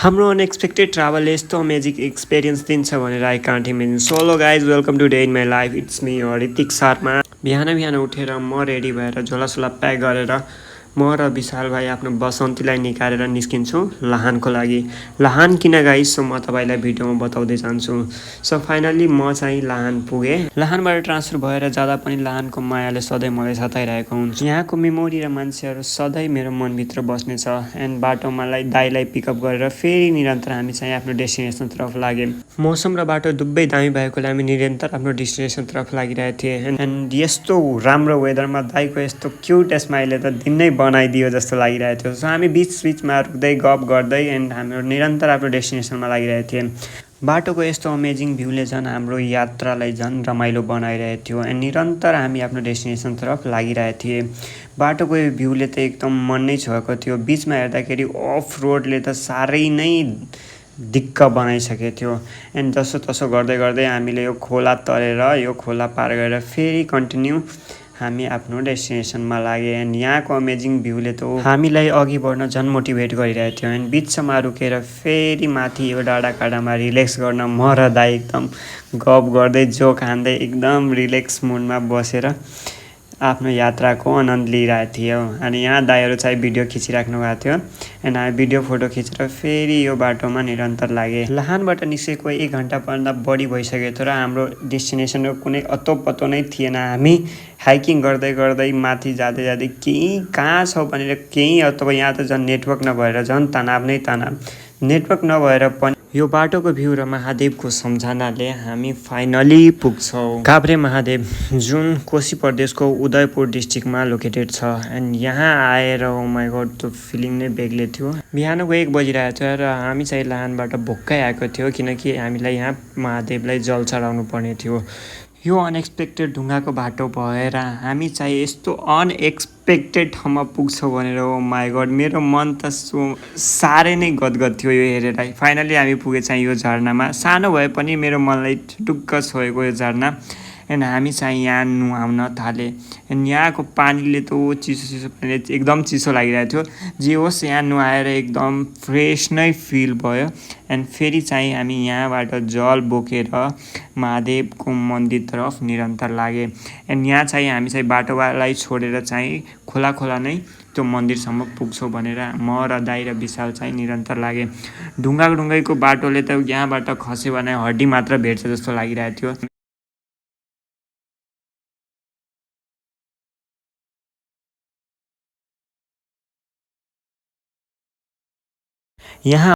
हाम्रो अनएक्सपेक्टेड ट्राभलले यस्तो amazing experience दिन्छ भनेर I can't imagine. Solo guys, welcome to day in my life. It's me Hrithik Sharma. बिहान बिहान उठेर म रेडी भएर झोलासोला प्याक गरेर म र विशाल भाइ आफ्नो बसन्तीलाई निकालेर निस्किन्छौँ लाहानको लागि। लाहान किन गाइज, सो म तपाईँलाई भिडियोमा बताउँदै जान्छु। सो फाइनल्ली म चाहिँ लाहान पुगेँ। लाहानबाट ट्रान्सफर भएर जाँदा पनि लाहानको मायाले सधैँ मलाई सताइरहेको हुन्छ। यहाँको मेमोरी र मान्छेहरू सधैँ मेरो मनभित्र बस्नेछ। एन्ड बाटोमा दाइलाई पिकअप गरेर फेरि निरन्तर हामी चाहिँ आफ्नो डेस्टिनेसनतर्फ लाग्यौँ। मौसम र बाटो दुवै दामी भएकोले हामी निरन्तर आफ्नो डेस्टिनेसनतर्फ लागिरहेको थिएँ। एन्ड यस्तो राम्रो वेदरमा दाइको यस्तो क्युट स्माइलले त दिन नै बनाइदियो जस्तो लागिरहेको थियो। सो हामी बिचमा रुक्दै गफ गर्दै एन्ड हाम्रो निरन्तर आफ्नो डेस्टिनेसनमा लागिरहेको थियौँ। बाटोको यस्तो अमेजिङ भ्यूले झन् हाम्रो यात्रालाई झन् रमाइलो बनाइरहेको थियो। एन्ड निरन्तर हामी आफ्नो डेस्टिनेसनतर्फ लागिरहेको थिएँ। बाटोको यो भ्यूले त एकदम मन नै छोएको थियो। बिचमा हेर्दाखेरि अफ रोडले त साह्रै नै दिक्क बनाइसकेको थियो। एन्ड जसो गर्दै गर्दै हामीले यो खोला तरेर यो खोला पार गरेर फेरि कन्टिन्यू हामी आफ्नो डेस्टिनेसनमा लागे। एन्ड यहाँको अमेजिङ भ्यूले त हामीलाई अघि बढ्न झन् मोटिभेट गरिरहेको थियो। एन्ड बिचमा रुकेर फेरि माथि यो डाँडाकाँडामा रिल्याक्स गर्न म र दाइ एकदम गफ गर्दै जोक हान्दै एकदम रिल्याक्स मुडमा बसेर आफ्नो यात्राको आनन्द लिइरहेको थियो। अनि यहाँ दाइहरू चाहिँ भिडियो खिचिराख्नु भएको थियो। एन्ड हामी भिडियो फोटो खिचेर फेरि यो बाटोमा निरन्तर लागे। लाहानबाट निस्केको 1 घन्टाभन्दा बढी भइसकेको थियो र हाम्रो डेस्टिनेसनको कुनै अत्तो नै थिएन। हामी हाइकिङ गर्दै गर्दै माथि जाँदै केही कहाँ छ भनेर केही अथवा यहाँ त झन् नेटवर्क नभएर झन् तनाव नै तनाव। नेटवर्क नभएर पनि यो बाटोको भ्यू र महादेवको सम्झनाले हामी फाइनली पुग्छौँ काभ्रे महादेव, जुन कोशी प्रदेशको उदयपुर डिस्ट्रिक्टमा लोकेटेड छ। एन्ड यहाँ आएर ओ माई गड, त्यो फिलिङ नै बेग्लै थियो। बिहानको 1 बजिरहेको थियो र हामी चाहिँ लाहानबाट भोक्कै आएको थियो किनकि हामीलाई यहाँ महादेवलाई जल चढाउनु पर्ने थियो। यो अनएक्सपेक्टेड ढुङ्गाको बाटो भएर हामी चाहिँ यस्तो अनएक्सपेक्टेड ठाउँमा पुग्छौँ भनेर ओ माई गड, मेरो मन त साह्रै नै गदगद थियो यो हेरेर। फाइनली हामी पुगे चाहिँ यो झरनामा। सानो भए पनि मेरो मनलाई ढुक्क छोएको यो झरना। एन्ड हामी चाहिँ यहाँ नुहाउन थालेँ। एन्ड यहाँको पानीले त चिसो पानीले एकदम चिसो लागिरहेको थियो। जे होस्, यहाँ नुहाएर एकदम फ्रेस नै फिल भयो। एन्ड फेरि चाहिँ हामी यहाँबाट जल बोकेर महादेवको मन्दिरतर्फ निरन्तर लागे। एन्ड यहाँ चाहिँ हामी चाहिँ बाटोलाई छोडेर चाहिँ खोला नै त्यो मन्दिरसम्म पुग्छौँ भनेर म र दाइ र विशाल चाहिँ निरन्तर लागे। ढुङ्गाको बाटोले त यहाँबाट खस्यो भने हड्डी मात्र भेट्छ जस्तो लागिरहेको थियो। यहाँ